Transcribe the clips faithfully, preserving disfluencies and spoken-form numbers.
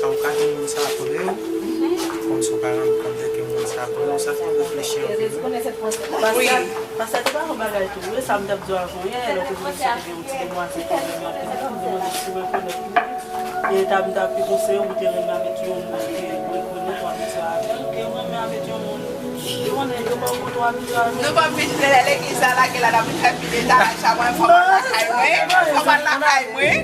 Ou ka gen moun sa a kote w, kòm si w pa rann kont de ke moun sa a kote w, sa fè w reflechi anpil wi. Pastè, pastè te pale yon bagay tou wi, sa m t ap di w avan yè, lè w te di m se te gen yon ti demwazèl ki te renmen anpil, m te mande si w rekonèt li. E ta m ta pi konseye w pou te renmen avèk yon moun ke ou rekonèt w abitye avè l, ke ou renmen avèk yon moun ke ou konnen ke ou pa renkontre w abitye avè l. Nou p ap vin plede legliz la, lage la, n ap vin fè pile dayaj a mwen, fò m al lakay mwen, fò m al lakay mwen.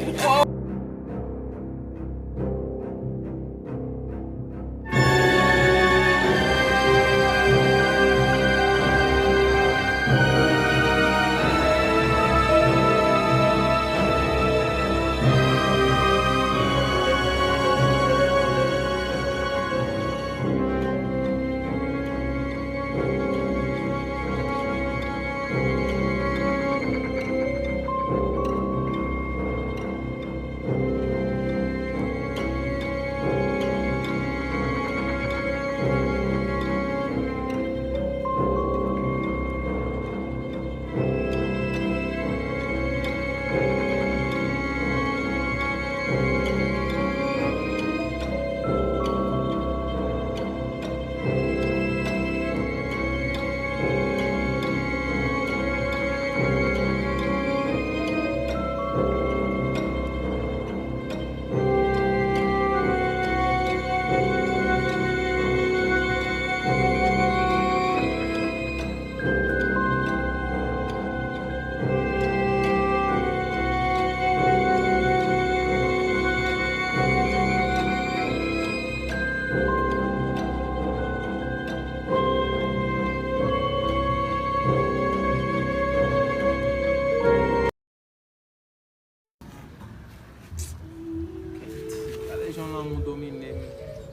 Gade jan lanmou domine m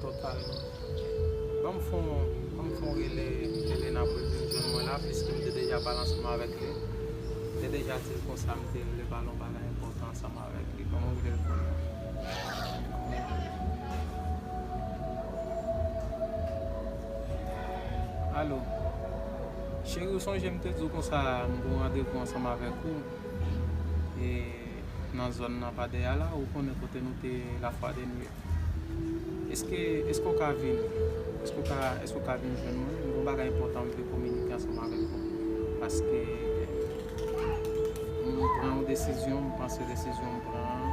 totalman. Ban m fè yon, ban m fè yon rele Elena pou l vin jwenn mwen la, piske m te deja pale ansanm avèk li. M te deja di l konsa m te vle pale yon bagay enpòtan ansanm avèk li. Ban m rele l kounye a. Alo. Cheri, ou sonje m te di w konsa m gen yon randevou ansanm avèk ou. E nan zòn nan pa dèyè la, ou konnen kote nou te lafwa dènye. Èske, èske w ka vin? Èske w ka, èske w ka vin jwenn mwen? M gen yon bagay enpòtan m vle kominike ansanm avèk ou. Paske m pran yon desizyon, m panse desizyon m pran an,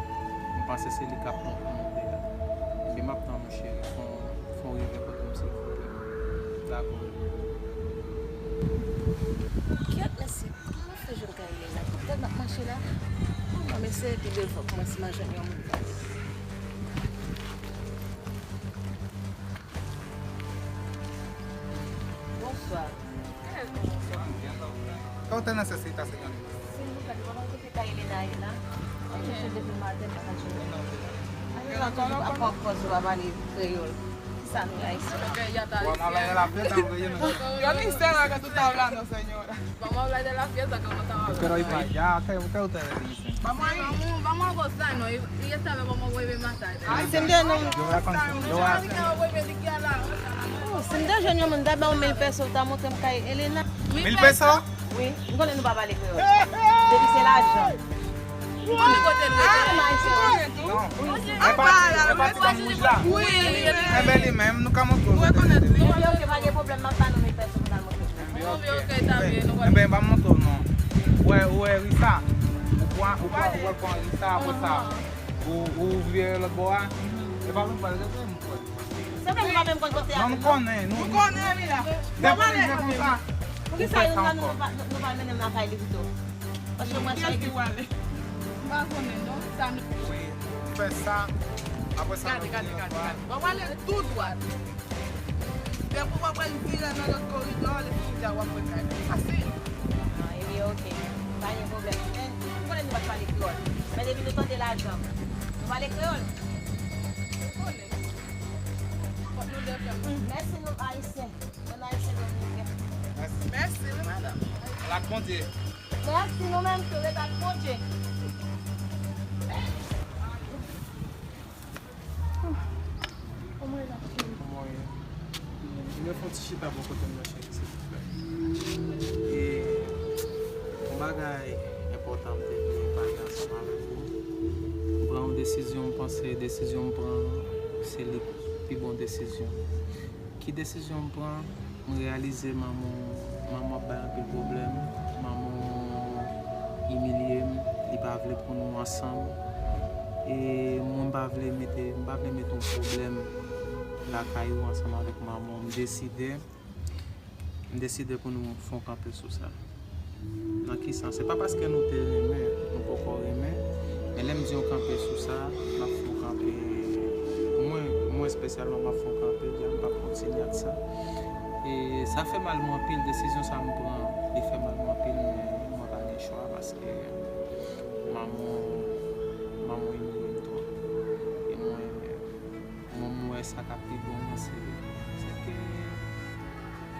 m panse se li k ap pran pou mwen deyò. Ebyen, m ap tann ou, cheri. Fè yon, fè yon rive kote m, silvouplè. Dakò. Kyèt, mesye. Kòman fè jwenn kay Elena? Tout lè n ap mache la, kòman mesye epi devan, kòman si m a jwenn yon moun pale. Bonswa. Kòman w te nan sès eta, senyorita? Silvouplè, kòman kote kay Elena ye la? M ap chèche depi maten, m pa ka jwenn. Elena toujou ap pran pòz li pa pale kreyòl. Kisa nou ye Ayisyen? Vamos a hablar de la fiesta, porque yo no... Yo ni sé de lo que tú estás hablando, señora. Vamos a hablar de la fiesta que no estaba hablando. Pero y para allá, ¿qué, qué ustedes dicen? Vamos a, vamos, vamos a gozarnos y, y esta vez vamos a beber más tarde. Ay, si m te... Yo voy a con-, yo voy a... Oh, si m te jwenn yon moun, ta ba w mil peso, ta montre m kay Elena. Mil peso? Wi, m konnen nou pa pale kreyòl. Depi se lajan. Ou konnen kote l rete? Non. E pa, e pa ti fanm wouj la? Wi. Enben, li menm, nou ka montre w kote l rete. Ok, ok, pa gen pwoblèm, m ap ba nou mil peso pou n al montre w. Enben, ok, ta byen, nou pral. Enben, m ap montre w non. Ou wè, ou wè Risa? Ou pran, ou pran, ou pran Risa, apre sa, ou, ou vire lòt bò a. E pa vre, m pral rete, m kwè. Se vre, nou pa menm konn kote a. Non, nou konnen, nou. Nou konnen, wi la. Depi li vle konsa, ou fè sa ankò. Poukisa nou, nou pa, nou pa mennen m lakay li pito? Paske mwen cheri. Kiyès ki pwale? M pa konnen, non. Sa nou... Wi, ou fè sa. Apre sa, gade, nou gade, gade, gade. Bon, w ale tou dwat. Depi w ap pral vire nan lòt koridò, lè fini di a w ap pran kay. Fasil. Ah, ebyen, ok. Pa gen pwoblèm. Men, m konnen nou pa t pale kreyòl. Men depi nou tande lajan, nou pale kreyòl. Nou konnen. Fòk nou defann. Mèsi nou Ayisyen. Mèsi, wi, madanm. Al ak Bondye. Mèsi, nou menm tou, ret ak Bondye. Kòman ye, lapli? Kòman ye? Vin fè yon ti chita bò kote m nan, cheri, silvouplè. E yon bagay enpòtan m te vle pale ansanm avèk ou. M pran yon desizyon, m panse desizyon m pran an Se li pi bon desizyon. Ki desizyon m pran? M reyalize manman, manman ap bay anpil pwoblèm, manman imilye m, li pa vle pou nou ansanm. E mwen m pa vle mete, m pa vle mete yon pwoblèm lakay ou ansanm avèk manman w. M deside, m deside pou nou fè yon kanpe sou sa. Nan ki sans? Se pa paske nou te renmen, nou poko renmen, men lè m di yon kanpe sou sa, m ap fè yon kanpe. Mwen, mwen espesyalman, m ap fè yon kanpe, m p ap kontinye ak sa. E sa fè mal mwen anpil, desizyon sa m pran, li fè mal mwen anpil, men mwen pa gen chwa paske manman, manman imilye m twòp. E mwen, mwen, m wè sa k ap pi bon an, se, se ke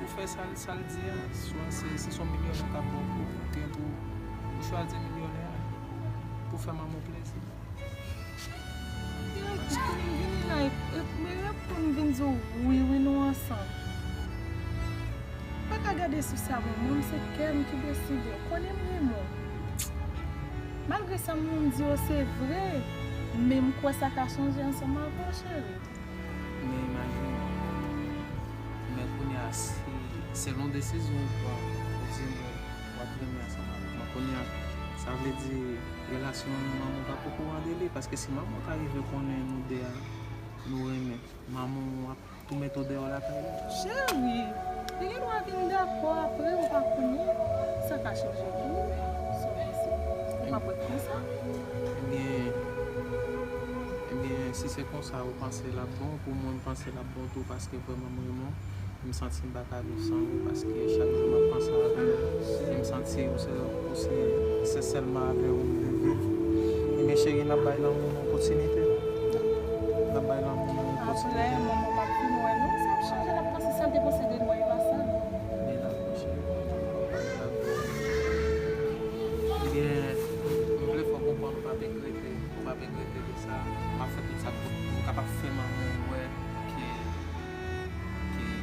ou fè sa, sa l di a, swa se, si se yon milyonè k ap ba w kou, oubyen pou ou chwazi milyonè a pou fè manman w plezi. Yo, John, vini la, e, e, men reponn vin di w wi, wi, nou ansanm. Pa ka gade sou sa, manman m, se kè m ki deside. Ou konnen m renmen w. Malgre sa moun di yo se vre, men m kwè sa ka chanje ansanm avè w, cheri. Men imajine, men kounye a, si selon desizyon ou pran, ou di mwen w ap renmen ansanm avèk mwen, kounye a, sa vle di relasyon manman w pa poko rande li, paske si manman w ta rive konnen nou de a, nou renmen, manman w ap tou mete w deyò lakay la. Cheri, li gen dwa vin dakò apre, ou pa konnen. Sa ka chanje tou. Sa w panse? Ou pa kwè konsa? Ebyen, ebyen, si se konsa ou panse l ap bon, pou mwen, m panse l ap bon tou, paske vrèman m renmen w. M santi m pa ka viv san ou, paske chak jou m ap panse avè w. E m santi ou se, ou se, se sèlman avè w m vle viv. Ebyen, cheri, n ap bay lanmou nou opotinite. N ap bay lanmou nou opotinite. Apre, manman m ap vin wè nou, sa ap chanje, l ap panse sa l te panse de nou a, e pa sa. Men dakò, cheri. Ebyen, m vle fè w konprann ou p ap regrete, ou p ap regrete de sa. M ap fè tout sa pou m kapab fè manman w wè ke, ke m gen,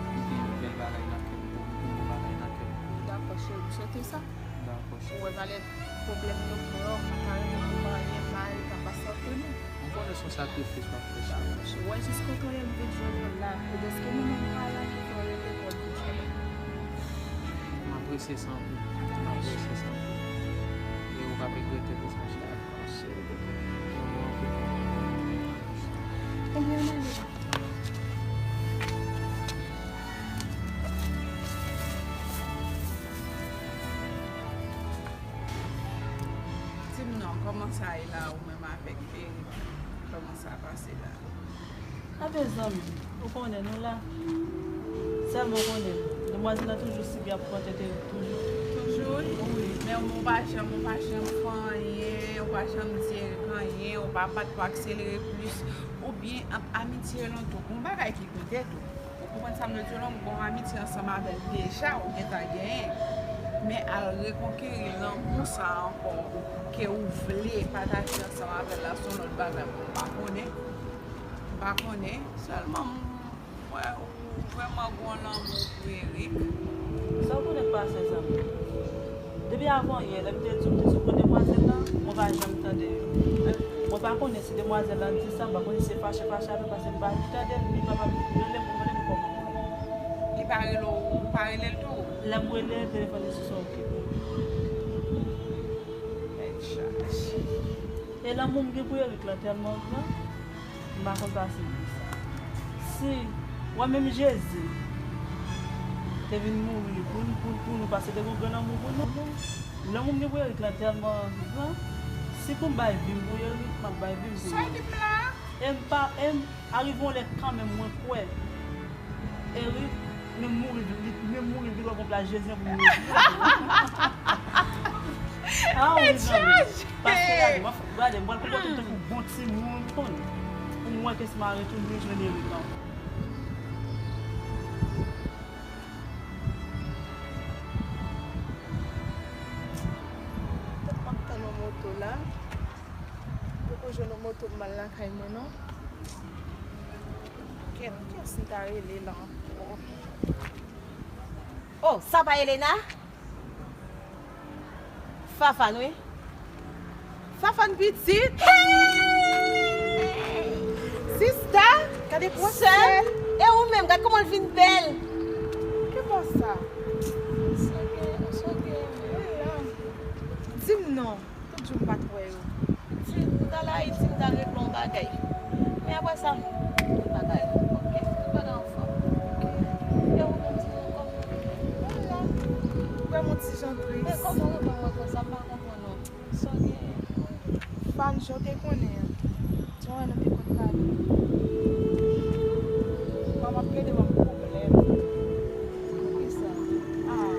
m gen yon bèl bagay nan kè m pou ou, m gen yon bon bagay nan kè m pou ou. Dakò, cheri, m swete sa. Dakò, cheri. Ou wè valè pwoblèm yo pran, m pa ta renmen pou anyen mal ta pase ant nou. M konnen se yon sakrifis w ap fè, cheri. Dakò, cheri. Ou wè jis kote w ye m vin jwenn ou la. E dèske manman m pa la ki fè w rele m wè m vin jwenn ou. M apresye sa anpil. M apresye sa anpil. E ou p ap regrete pou sa, cheri. Dakò, cheri. Renmen w anpil. Ebyen, ann ale. Di m non, kòman sa ye la, ou menm avèk Eric? Kòman sa pase la? Ape zanmi, ou konnen nou la. Sèlman ou konnen, demwazèl la toujou sibi ap pran tete toujou. Toujou, wi. Wi. Men ou pa janm, ou pa janm fè anyen, ou pa janm di Eric anyen, ou pa bat pou akselere plis. Oubyen ant amitye yo lan tou, gon bagay ki koute tou. Ou konprann sa m vle di w lan, m gon amitye ansanm avè l deja, ou gentan genyen. Men al rekonkeri lanmou sa a ankò, ke ou vle pataje ansanm avè l la, se yon lòt bagay, m pa konnen. M pa konnen. Sèlman, m wè ou vrèman gon lanmou pou Eric. Sa w konnen k pase, zanmi? Depi avan yè, lè m te di w, m te di w pou demwazèl lan, mwen pa janm tande. Mwen pa konnen si demwazèl lan di sa, m pa konnen si se fache fache avè m, paske m pa tande l, li pa, pa rele m, mwen menm kòman mwen. Li pa rele w, ou pa rele l tou? Lè m rele l, telefòn li sou son okipe. Bèl chaj. E lanmou m gen pou Eric lan tèlman gran. M pa konn pase pou sa. Si, wè menm Jezi te vin mouri pou, pou, pou nou, paske te gen yon gran lanmou pou nou. Lanmou m gen pou Eric lan tèlman gran. Si pou m bay vi m pou Eric, m ap bay vi m pou Eric. Sa w di m la? E m pa, e m, arive yon lè kanmenm, mwen kwè Eric, menm mouri, li, menm mouri, li wè gon plas Jezi an pou mouri. Ah, wi, zanmi. Paske gade, mwen, gade, mwen pral konpòte m tankou bon timoun, ou konnen. Pou m wè ke si m a retounen jwenn Eric ankò. M ap tann yon moto la. Poko jwenn yon moto m al lakay mwen non. Kèt, kiyès m ta rele la ankò? Oh, sa pa Elena? Fafane, wi. Fafane pitit. Hey! Sista, gade gwosè. Sè, e ou menm, gad kòman l vin bèl. Ki bò sa? Sa gen, sa gen. Ala. Di m non. Tout jou m pa t wè yo. Ti, m t al Ayiti, m t al regle yon bagay. Men apre sa, tout bagay, ok, tout bagay anfòm. E ou menm, ti, kòman? Ala. Vrèman ti jan tris. Men kòman ou wè mwen konsa, m pa konprann non. Sa w genyen? Fanny, jan w te konnen an. Jan w wè nou te konn pale. Manman ap plede ban m pwoblèm. Poukisa? Ah.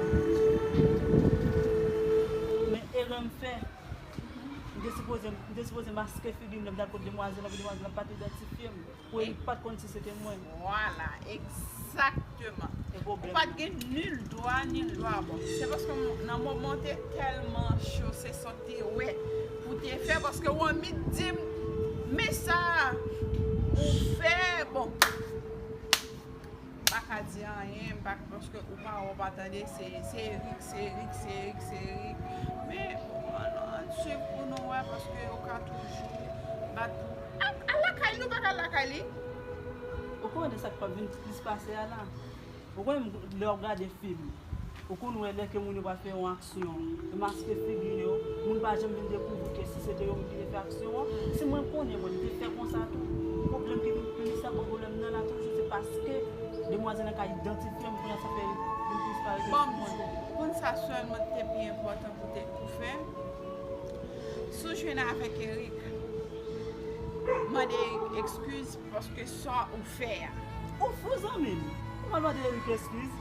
Men erè m fè. M te sipoze, m te sipoze maske figi m lè m t al kot demwazèl la, pou demwazèl la pa t idantifye m. Pou Erik pa t konn si se te mwen. Vwala, egzakteman. Ou pa t gen nil dwa, nil dwa. Bon, se paske m, nan moman w te tèlman cho, se sa w te wè pou w te fè, paske w anvi di m, men sa ou fè, bon. M pa ka di anyen, m pa, paske ou pa wè, ou pa tande, se, se Erik, se Erik, se Erik, se Erik. Men, bon, ann, ann swiv pou nou wè, paske yo ka toujou bat pou Al, al lakay li, ou pa ka al lakay li. Ou konnen sa k ap vin plis pase a la. Ou konnen lè w ap gade fim, ou konn wè lè ke moun yo pral fè yon aksyon, yo maske figi yo, moun pa janm vin dekouvri ke si se te yo menm ki te fè aksyon an. Si mwen konnen mwen, m te fè konsa tou. Pwoblèm ki vin plis la, pwoblèm nan la toujou, se paske demwazèl lan ka idantifye m, kounye a sa fè vin plis pale sou mwen. Bon, m di w, konn sa sèlman ki te pi enpòtan pou te, pou fè. Si w jwenn avèk Erik, mande Erik eskiz paske sa ou fè a. Ou fou zanmi m. Kòman mande Erik eskiz?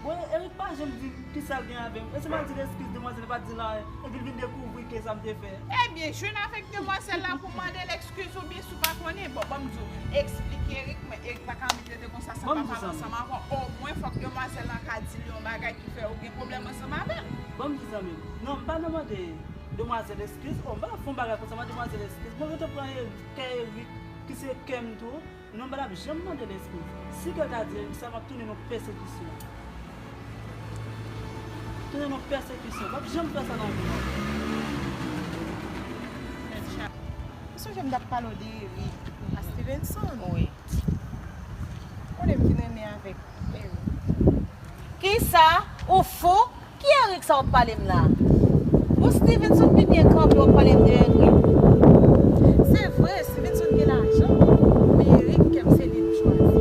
Bon, Erik pa janm di m kisa l gen avè m. E si m al di l eskiz, demwazèl pa t di l anyen. Epi l vin dekouvri ke sa m te fè. Ebyen, jwenn avèk demwazèl la pou mande l eskiz oubyen si w pa konnen. Bon, ban m di w, eksplike Erik, men Erik pa ka annik rete konsa san pa pale ansanm avè w. Omwen, fòk demwazèl lan ka di l yon bagay ki fè ou gen pwoblèm ansanm avè l. Ban m di zanmi m. Non, m pa nan mande demwazèl eskiz. Oh, m pa nan fè yon bagay konsa, mande demwazèl eskiz. Mwen gentan pran Erik, kè Erik, ki se kè m tou. Non, m pa t ap janm mande l eskiz. Si kè l ta di Erik sa, m ap tounen nan pèsekisyon. Tounen nan pèsekisyon. M p ap janm fè sa nan vi m. Ou sonje m t ap pale w de Erik a Stevenson? Wi. Konnen m vin renmen avèk Erik. Kisa? Ou fou? Ki Erik sa w ap pale m la? Bon, Stevenson pi byen kanpe w ap pale m de Erik. Se vre, Stevenson gen lajan, men Erik kè m se li m chwazi.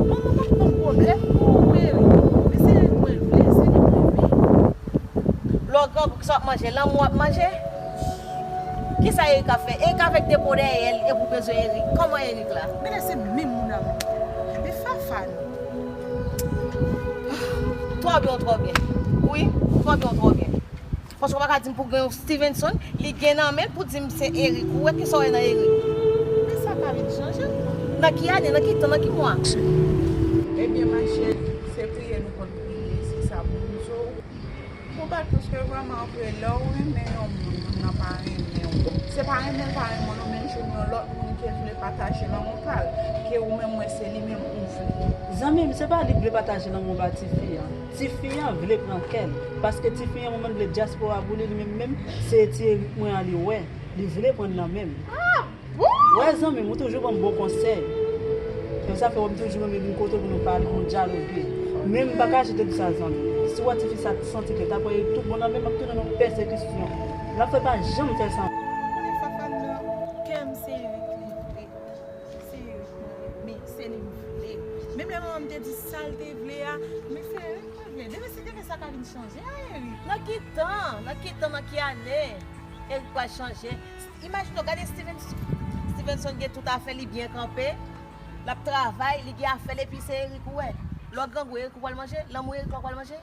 Manman p ap ban m pwoblèm pou Erik. Men se Erik mwen vle, se li mwen vle. Lè w grangou, kisa w ap manje? Lanmou w ap manje? Kisa Erik ap fè? Erik avèk de po dèyè l, epi w bezwen Erik. Kòman Erik la? Men lè se menm moun a mwen. Men Fafa non. Twò byen, twò byen. Wi, twò byen, twò byen. Paske w pa ka di m pou gen yon Stevenson, li gen nan men l pou di m se Erik. Ou wè kisa w wè nan Erik? Men sa ka vin chanje. Nan ki ane, nan ki tan, nan ki mwa? Ebyen, machè, se priye nou konn priye, se sa pou m di w. Pou bat, paske vrèman vre, lè w renmen yon moun, moun nan pa renmen w. Se pa renmen l pa renmen w non, men l jwenn yon lòt moun ke l vle pataje lanmou pa l, ke ou menm wè se li menm ou vle. Zanmi m, se pa li k vle pataje lanmou pa tifi a. Tifi a vle pran kè l, paske tifi a manman l vle dyaspora pou li, li menm menm, se ti Erik mwen an li wè, li vle pran l nan men m. Wè zanmi m, ou toujou ban m bon konsèy. Se sa fè w wè m toujou renmen vin kote w pou nou pale, pou nou dyaloge. Men m pa ka jete di sa zanmi m. Si w wè tifi sa santi ke l ta pran Erik tout bon nan men m, m ap tounen nan pèsekisyon. L ap fè pa janm fè sa. Ou konnen Fafa nan kè m se Erik li vle. Se Erik mwen renmen, se li m vle. Menm lè manman m te di sa l te vle a, men se Erik mwen vle. Demen si demen sa ka vin chanje a Erik. Nan ki tan? Nan ki tan, nan ki ane? Erik pral chanje. Imajine w, gade Stevenson. Stevenson gen tout afè li byen kanpe. L ap travay, li gen afè l, epi se Erik ou wè. Lè w grangou, Erik ou pral manje? Lanmou Erik la ou pral manje?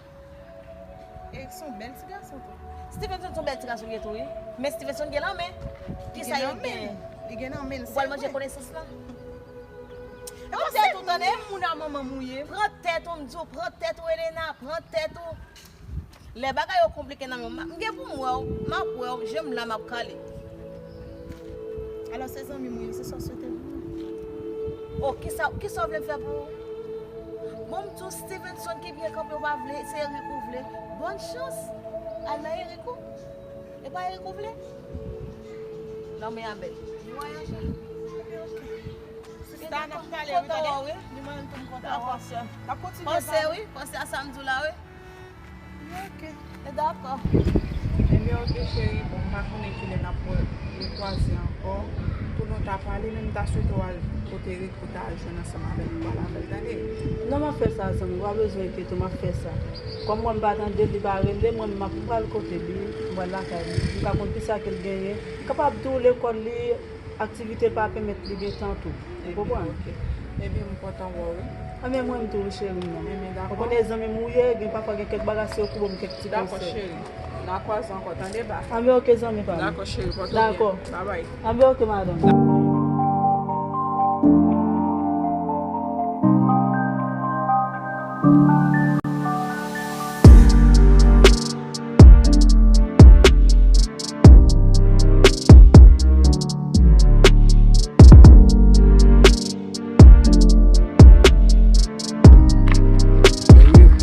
Erik se yon bèl ti gason tou. Stevenson se yon bèl ti gason li ye tou, wi. Men Stevenson gen lanmen. Kisa Erik genyen? Li gen lanmen l, se vre. Ou pral manje konesans lan. Pran tèt ou, tande? Moun a manman m ou ye. Pran tèt ou, m di w, pran tèt ou, Elena, pran tèt ou. Lè bagay yo konplike nan men w, m gen pou m wè w, m ap wè w, je m la, m ap kale. Alò, se zanmi m ou ye, se sa w swete pou mwen? O, kisa, kisa w vle m fè pou ou? Bon, m di w, Stevenson ki byen kanpe, ou pa vle, se Erik ou vle. Bòn chans! Al nan Erik ou. E pa Erik ou vle? Lanmè a bèl. Vwayaje. Ok, ok. Sa n ap pale, wi, tande. Kontan wè w, wi. Li menm tou m kontan wè w. Dakò, sè. N ap kontinye pale. Panse, wi, panse a sa m di w la, wi. Ok. E dakò. Ebyen, ok, cheri, bon, m pa konnen kilè n ap re-, rekwaze ankò. Pou nou ta pale, men m ta swete w al kote Rico ta al jwenn ansanm avè l pou pale avè l, tande. Non, m ap fè sa, zanmi. Ou pa bezwen enkyete w, m ap fè sa. Kòm mwen m pa tande l, li pa rele, mwen menm m ap pral kote li, m pral lakay li. M ka konn kisa ke l genyen. M kapab di w lekòl li, aktivite l pa pèmèt li gen tan tou. Ou konprann? Ebyen, ok. Ebyen, m kontan wè w, wi. Anben, mwen menm tou, wi, cheri m nan. Ebyen, dakò. Ou konnen zanmi m ou ye, gen pafwa gen kèk bagay, se ou ki ban m kèk ti konsèy. Dakò, cheri. N a kwaze ankò, tande, ba. Anben, ok, zanmi pa m. Dakò, cheri, pòte w byen. Dakò. Babay. Anben, ok, madanm. Men wi,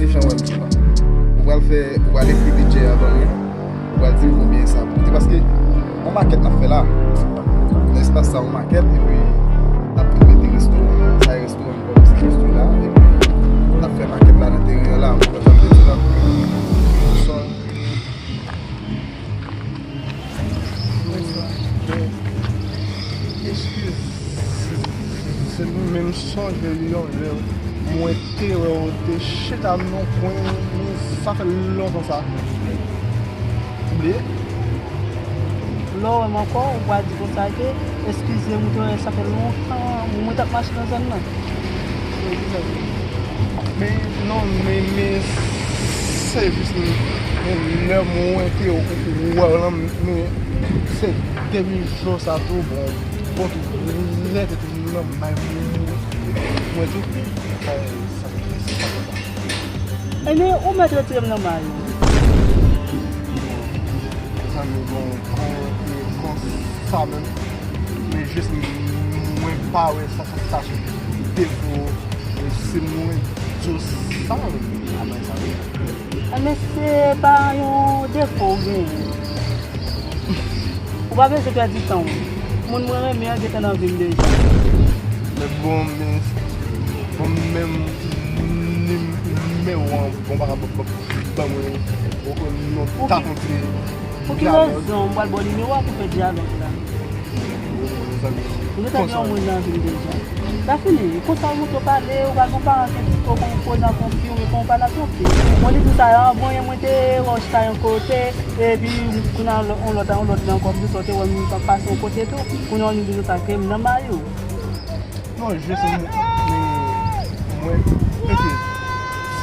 e jan w wè m di w la. Ou pral fè, ou pral ekri bidjè a ban mwen. Ou pral di m konbyen sa ap koute. Paske yon makèt n ap fè la. Nan espas sa, yon makèt, epi n ap mete restoran. Sa e restoran kòm ti resto la. Epi n ap fè makèt la nan teren an la. Ou konprann sa m vle di la? Sòl. Eskize, se nou menm sonje li yon lè mwen te wè w te chita nan kwen, men sa fè lontan sa. Ou bliye? Lè w wè m ankò, ou pral di konsa ke, eskize m, ou te wè sa fè lontan mwen t ap mache nan zòn nan. Men non, men, men se jis lè mwen te wè w lan, men se depi jou sa tou, bon, bon, tou rete tou nan may mwen tou. Ebyen, ou mèt retire m nan may ou. Zanmi, bon, kon, konsa menm. Men jis mwen pa wè sa, sa, sa se defo, e si mwen di w sa, a bay sa wi. A, men se pa yon defo ou genyen. Ou pa bezwen pèdi tan w. Moun mwen renmen an gentan nan vi m deja. Men bon, men, bon, menm nimewo an, bon, pa ka ban mwen, non, ta kontre. Pou ki rezon m pral ba w nimewo a pou fè dyalòg la? Ou gentan gen yon moun nan vi m deja. Sa fini, konsa ou montre w pale, ou pral gon paran ki ou konn poze an konfyon, men kon ou pale ak yon fi. Mwen li di sa, an bon, mwen te wè w chita yon kote, epi kounye a yon lòt, yon lòt, yon lòt la ankò, m di sa, w te wè m pase yon kote tou, kounye a w di sa ke m nan may ou. Non, jis mwen, mwen, mwen, epi,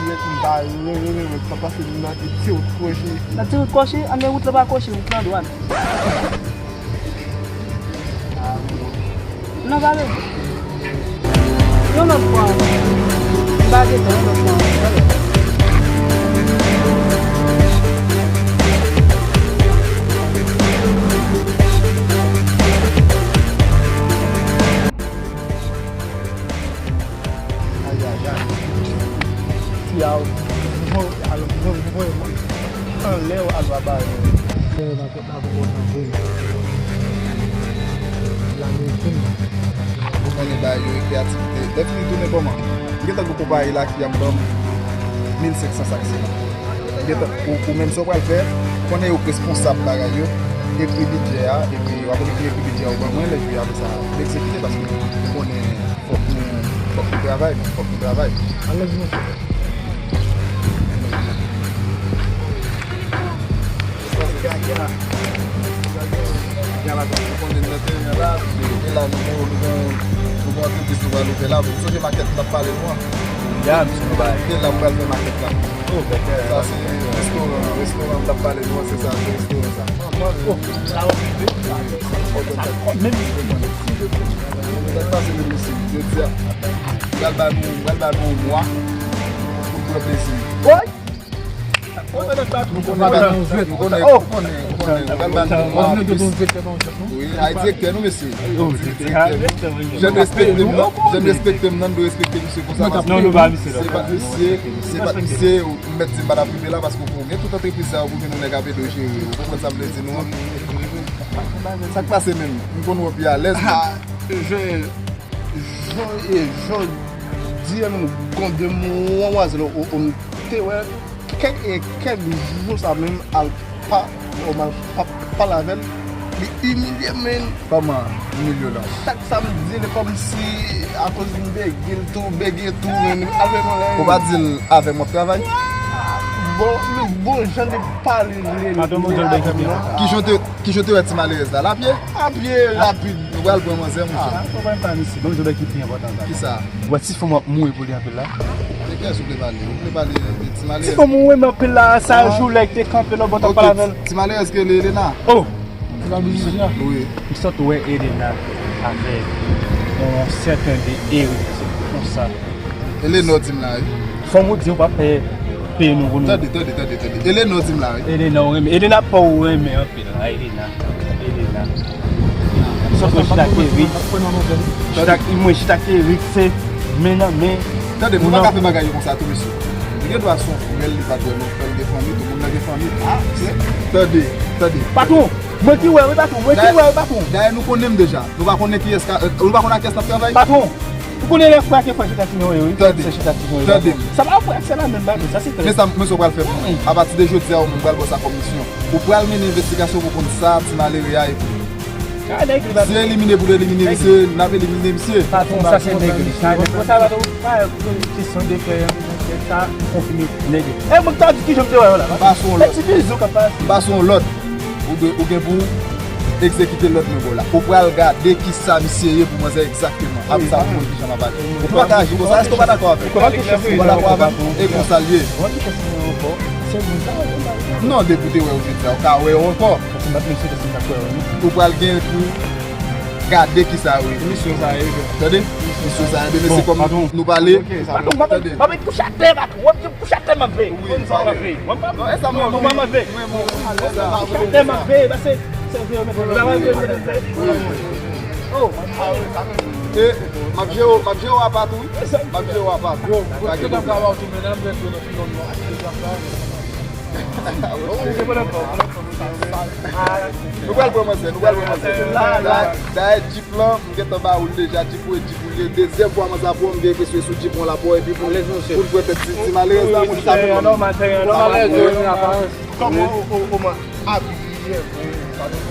dirèk m pa renmen, renmen, renmen, sa pase nan ti wout kwochi. Nan ti wout kwochi? Anben, wout la pa kwochi, wout la dwat. Non, pa bezwen. Yon lòt fwa ankò. M pa gen tan, yon lòt fwa ankò. Ayayay. Fi a voye, al voye, voye mwen anlè w al ba yo. Sere makèt la pou kontan vre. Lane fini. Ou konnen bagay yo e kreyativite. Lè fini tounen kòman? M gentan gon konpayi la ki ap ban m mil senk san sak siman. Ou gentan, ou, ou menm sa w pral fè, konnen yo k responsab bagay yo, ekri bidjè a, epi w ap ekri, ekri bidjè a, ou ban mwen, lè jou apre sa, m egzekite, paske ou konnen fòk nou, fòk nou travay, fòk nou travay. Anlè di nou. Ou konnen nan teren an la, e la nou, nou, nou, nou gon antrepriz nou pral ouvè la. Ou sonje makèt m t ap pale nou an? Ya, misye nou bay. E la m pral fè makèt la. Oh, bèl. Sa se restoran, restoran m t ap pale nou an, se sa, se restoran sa. Oh, sa yo rive. Menm si yo pase menm isi, yo di a, pral ba nou, pral ba nou yon mwa pou n pran plezi. Woy! Nou konnen, nou konnen, nou konnen, nou konnen, nou pral ba nou yon mwa anplis. Wi, a direktè nou, mesye. Direktè nou. Jan n respekte m nan, jan n respekte m nan, nou dwe respekte misye konsa, paske se pa misye, se pa misye, ou mèt di m pa t ap rive la, paske ou konnen tout antrepriz sa yo pou vin yon nèg ap ede w jere. Ou konprann sa m vle di nou an? Sa k pase menm? M konn wè w pi alèz, men Jodi a menm, gon demwazèl ou, ou, ou m te wè kèk, e kèk jou sa menm, al pa, ou m al pa, pale avè l, li imilye m, men. Kòman imilye w la? Chak sa m di l, kòmsi akoz m bege l tou, bege tou, men avè mwen la. Ou pa di l avè m w ap travay? Bon, li bon jan de pale vle. Patwon, bon jan de ki byen. Ki jan te, ki jan te wè ti malerèz la? Lapye? Lapye, rapid. Nou pral pran manzè, monchè. Ah, ou pa pale isi. Bon, jan de ki pi enpòtan sa. Ki sa? Ou wè ti fanm w ap mouri pou li anpil la? De kiyès ou vle pale? Ou vle pale de ti malerèz? Ti fanm ou renmen anpil la, sa jou lè te kanpe lò bò t ap pale avè l. Ti malerèz ke li Elena. Wi. M sot wè Elena avè yon sèten de Eric, se konsa. Elena w di m la, wi. Fanm ou di ou pa pè peye nou pou nou. Tande, tande, tande, tande. Elena w di m la, wi. Elena ou renmen. Elena pa ou renmen anpil la, Elena. Elena. Sot wè chita ak Eric. Chita ak, mwen chita ak Eric, se men nan men. Tande, nou pa ka fè bagay yo konsa tou, mesye. Li gen dwa se yon frè l, li pa t wè nou, frè l gen fanmi, tout moun nan gen fanmi. Ah, se. Tande, tande. Patwon! Mwen ki wè, wi, patwon. Mwen ki wè, wi, patwon. Dayè, nou konnen m deja. Nou pa konnen kiyès ka, euh, nou pa konnen ak kiyès n ap travay. Patwon, ou konnen lè frè ak frè chita ti jan yo ye, wi. Tande. Frè chita ti jan yo ye. Tande. Sa pa frè ak sè la menm bagay, sa se klè. Men sa, men sa w pral fè pou mwen. Apati de jodi a, ou menm pral ba w sa kòm misyon. Ou pral mennen envestigasyon pou konn sa ti malere a ye pou li. Si elimine pou elimine misye, n ap elimine misye. Patwon, sa se nèg li. Sa nèg. Konsa, patwon, pa kesyon de frè, sa, m konfime nèg li. E, mwen ta di ki jan m te wè yo la. M pa sou yon lòt. Ti bizou k ap pase. M pa sou yon lòt. Ou gen, ou gen pou egzekite lòd mwen ba w la. Ou pral gade ki sa misye ye pou manzè egzakteman. Ap sa pou mwen ki jan m ap aji. Ou pa ka aji konsa. Èske w pa dakò avè m? Ou pa dakò avè m? E konsa l ye. Non, depi w te wè yo jodi a, ou ka wè yo ankò. Ou pral gen pou gade ki sa yo ye. Tande? Misyon sa yo ye, men se kòm nou pale. Tande? Kouche atè, patwon. W ap di kouche atè m ap veye. Wi, m ap veye. Mwen pa mwen. Mwen pa mwen. Kouche atè m ap veye, pase se veye, men se travay veye, men se. Oh. E, m ap jere w, m ap jere w apa tou, wi. M ap jere w apa. Yo, kote nan travay tou, men nan mèt yo nan pilon nan. Nou pral pran manzè, nou pral pran manzè. Dayè, dayè, Jeep lan, m gentan ba ou l deja, Jeep ou e Jeep ou l ye. Dezyèm fwa manzè ap wè w, m gen enpresyon e sou Jeep ou l ap wè w, epi pou n, pou n pran tèt ti, ti malerèz la, monchè, sa pou nou. Kòman ou, ou, ou, ou abiye vre?